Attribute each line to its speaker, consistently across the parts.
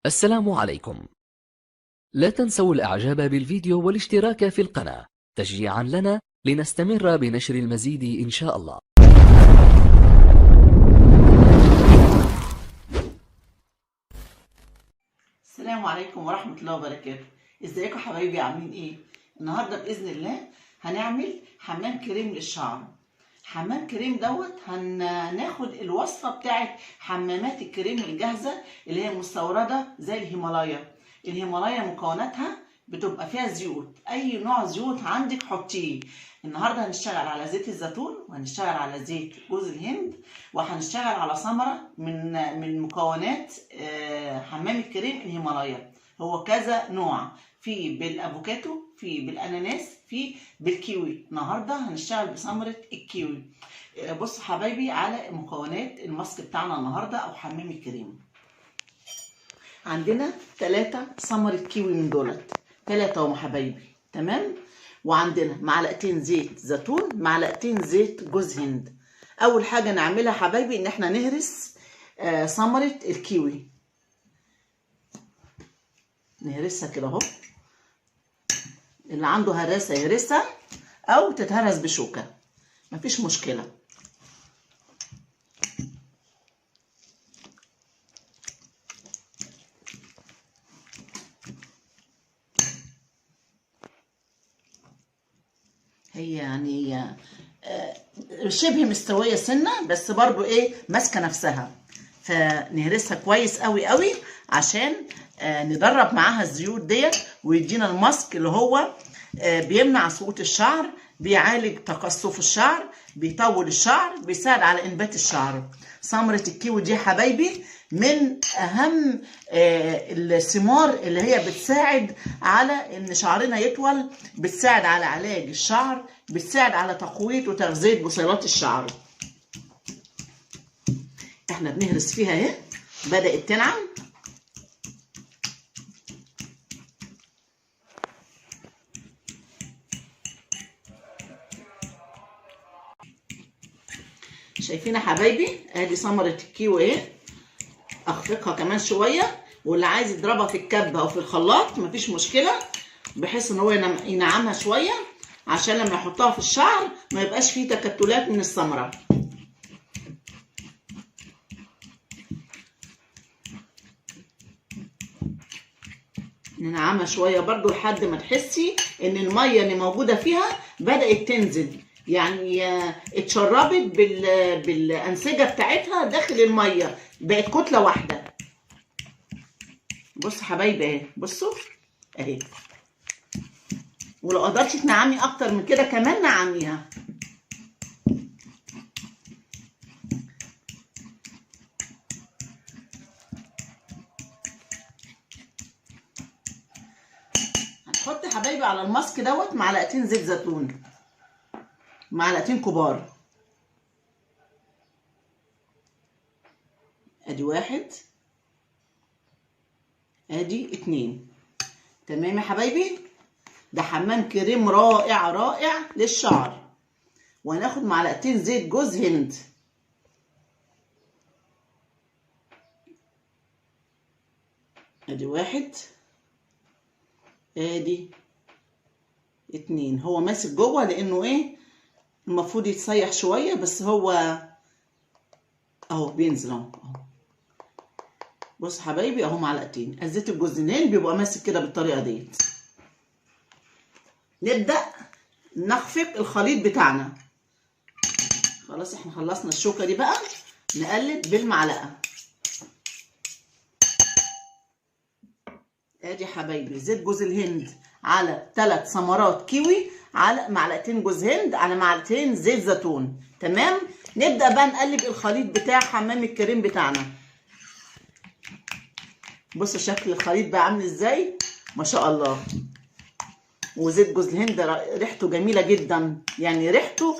Speaker 1: السلام عليكم. لا تنسوا الاعجاب بالفيديو والاشتراك في القناة تشجيعا لنا لنستمر بنشر المزيد ان شاء الله.
Speaker 2: السلام عليكم ورحمة الله وبركاته. ازيكم حبايبي، عاملين ايه؟ النهاردة بإذن الله هنعمل حمام كريم للشعر. حمام كريم دوت هناخد الوصفة بتاعت حمامات الكريم الجاهزة اللي هي مستوردة زي الهيمالايا. الهيمالايا مكوناتها بتبقى فيها زيوت، اي نوع زيوت عندك حطيه. النهارده هنشتغل على زيت الزيتون، وهنشتغل على زيت جوز الهند، وهنشتغل على ثمره من مكونات حمام الكريم الهيمالايا. هو كذا نوع، في بالافوكاتو، في بالاناناس، في بالكيوي. النهارده هنشتغل بثمره الكيوي. بصوا حبايبي على مكونات الماسك بتاعنا النهارده او حمام الكريم. عندنا 3 ثمره كيوي من دولت، 3 اهو حبايبي، تمام. وعندنا معلقتين زيت زيتون، معلقتين زيت جوز هند. اول حاجة نعملها حبايبي ان احنا نهرس ثمره الكيوي، نهرسها كده اهو. اللي عنده هراسه يهرسها او تتهرس بشوكة، مفيش مشكلة. هي يعني شبه مستوية سنة، بس برضو ايه ماسكه نفسها، فنهرسها كويس قوي قوي عشان ندرب معاها الزيوت ديت ويدينا الماسك اللي هو بيمنع سقوط الشعر، بيعالج تقصف الشعر، بيطول الشعر، بيساعد على انبات الشعر. ثمرة الكيوي دي حبايبي من اهم الثمار اللي هي بتساعد على ان شعرنا يطول، بتساعد على علاج الشعر، بتساعد على تقوية وتغذية بصيلات الشعر. احنا بنهرس فيها اهي، بدأت تنعم. شايفين يا حبايبي؟ ادي ثمرة الكيوي اهي، اخفقها كمان شوية، واللي عايز يضربها في الكبة او في الخلاط مفيش مشكلة، بحيث ان هو ينعمها شوية عشان لما يحطها في الشعر ما يبقاش فيه تكتلات من الثمرة. ننعمها شوية برضو لحد ما تحسي ان المية اللي موجودة فيها بدأت تنزل، يعني اتشربت بالأنسجة بتاعتها داخل المية، بقت كتلة واحدة. بصوا حبايبي اهي، بصوا اهي. ولو قدرتي تنعمي اكتر من كده كمان نعميها. هنحط حبايبي على الماسك دوت معلقتين زيت زيتون، معلقتين كبار. ادي 1، ادي 2. تمام يا حبايبي، ده حمام كريم رائع رائع للشعر. وهناخد معلقتين زيت جوز هند. ادي 1، ادي 2. هو ماسك جوه لانه ايه المفروض يتسيح شوية، بس هو اهو بينزل اهو. بص حبايبي اهو معلقتين الزيت الجوز الهند بيبقى ماسك كده بالطريقة ديت. نبدا نخفق الخليط بتاعنا. خلاص احنا خلصنا الشوكة دي بقى، نقلب بالمعلقه. ادي حبايبي زيت جوز الهند على 3 ثمرات كيوي، على معلقتين جوز هند، على معلقتين زيت زيتون. تمام. نبدأ بقى نقلب الخليط بتاع حمام الكريم بتاعنا. بصوا شكل الخليط بقى عامل ازاي، ما شاء الله. وزيت جوز الهند ريحته جميلة جدا، يعني ريحته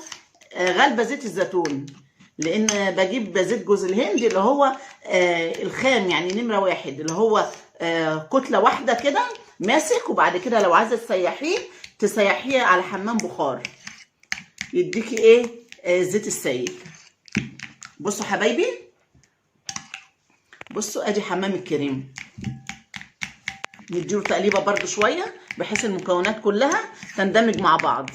Speaker 2: غالبة زيت الزيتون، لان بجيب زيت جوز الهند اللي هو الخام، يعني نمرة 1، اللي هو كتلة واحدة كده ماسك. وبعد كده لو عايزة تسيحيه تسيحيه على حمام بخار، يديكي ايه زيت السايل. بصوا حبايبي، بصوا ادي حمام الكريم. نديله تقليبه برده شوية بحيث المكونات كلها تندمج مع بعض.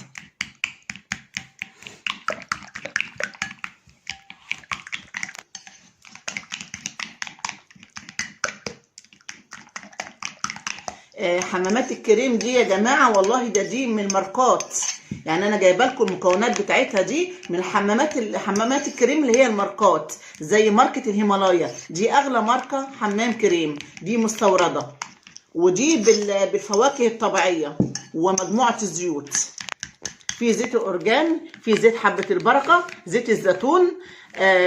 Speaker 2: حمامات الكريم دي يا جماعة والله ده دي من الماركات، يعني انا جايبه لكم المكونات بتاعتها دي من حمامات الكريم اللي هي الماركات، زي ماركة الهيمالايا، دي اغلى ماركة حمام كريم، دي مستورده، ودي بالفواكه الطبيعية ومجموعة الزيوت، في زيت الاورجان، في زيت حبه البركة، زيت الزيتون،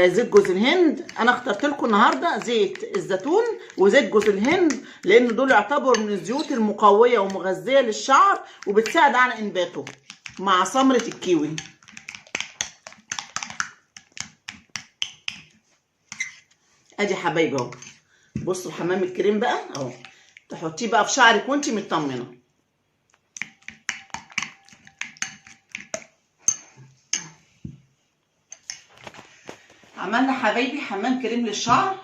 Speaker 2: زيت جوز الهند. انا اخترت لكم النهارده زيت الزيتون وزيت جوز الهند لان دول يعتبروا من الزيوت المقويه ومغذيه للشعر وبتساعد على انباته، مع ثمره الكيوي. ادي حبايبي اهو، بصوا حمام الكريم بقى اهو، تحطيه بقى في شعرك وانتي مطمنه. عملنا حبايبي حمام كريم للشعر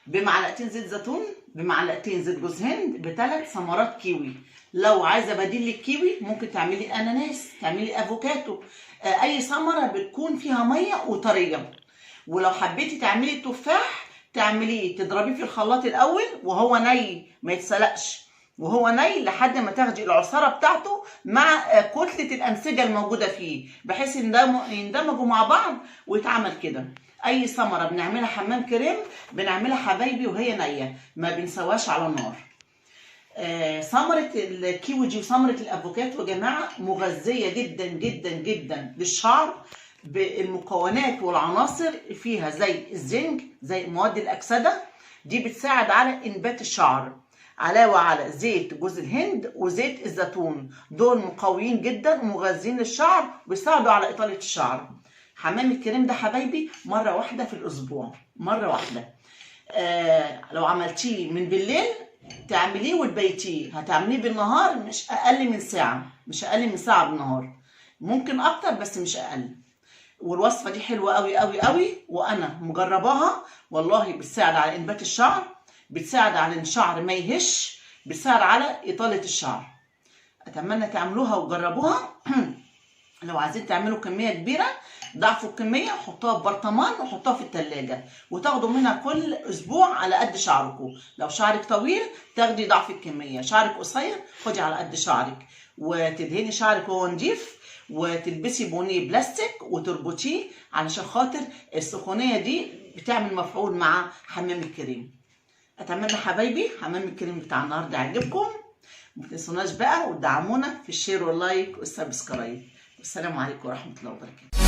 Speaker 2: بمعلقتين زيت زيتون، بمعلقتين زيت جوز هند، بثلاث ثمرات كيوي. لو عايزه بديل للكيوي ممكن تعملي اناناس، تعملي افوكاتو، اي ثمره بتكون فيها مية وطريه. ولو حبيتي تعملي تفاح تعمليه تضربيه في الخلاط الاول وهو ني، ما يتسلقش، وهو ني لحد ما تاخدي العصاره بتاعته مع كتلة الانسجة الموجودة فيه، بحيث يندمجوا مع بعض ويتعمل كده. اي ثمره بنعملها حمام كريم بنعملها حبايبي وهي نيه، ما بنسواش على النار. ثمره الكيوي دي وثمره الافوكاتو يا جماعة مغذيه جدا جدا جدا للشعر، بالمكونات والعناصر فيها زي الزنك، زي مواد الاكسدة، دي بتساعد على انبات الشعر. علاوه على زيت جوز الهند وزيت الزيتون، دول مقويين جدا ومغذين للشعر وبيساعدوا على اطاله الشعر. حمام الكريم ده حبايبي مرة واحدة في الاسبوع، مرة واحدة. لو عملتيه من بالليل تعمليه وتبيتيه، هتعمليه بالنهار مش اقل من ساعة، مش اقل من ساعة بالنهار، ممكن اكتر بس مش اقل. والوصفه دي حلوة قوي قوي قوي، وانا مجرباها والله، بتساعد على انبات الشعر، بتساعد على ان الشعر ما يهش، بتساعد على اطاله الشعر. اتمنى تعملوها وتجربوها. لو عايزين تعملوا كمية كبيرة ضعفوا الكمية وحطوها في برطمان وحطوها في التلاجة، وتاخدوا منها كل اسبوع على قد شعركم. لو شعرك طويل تاخدي ضعف الكمية، شعرك قصير خدي على قد شعرك، وتدهني شعرك وهو نضيف، وتلبسي بونيه بلاستيك وتربطيه علشان خاطر السخونيه دي بتعمل مفعول مع حمام الكريم. اتمنى حبايبي حمام الكريم بتاع النهارده عجبكم، ما تنسوناش بقى وتدعمونا في ال share وال like وال subscribe. والسلام عليكم ورحمة الله وبركاته.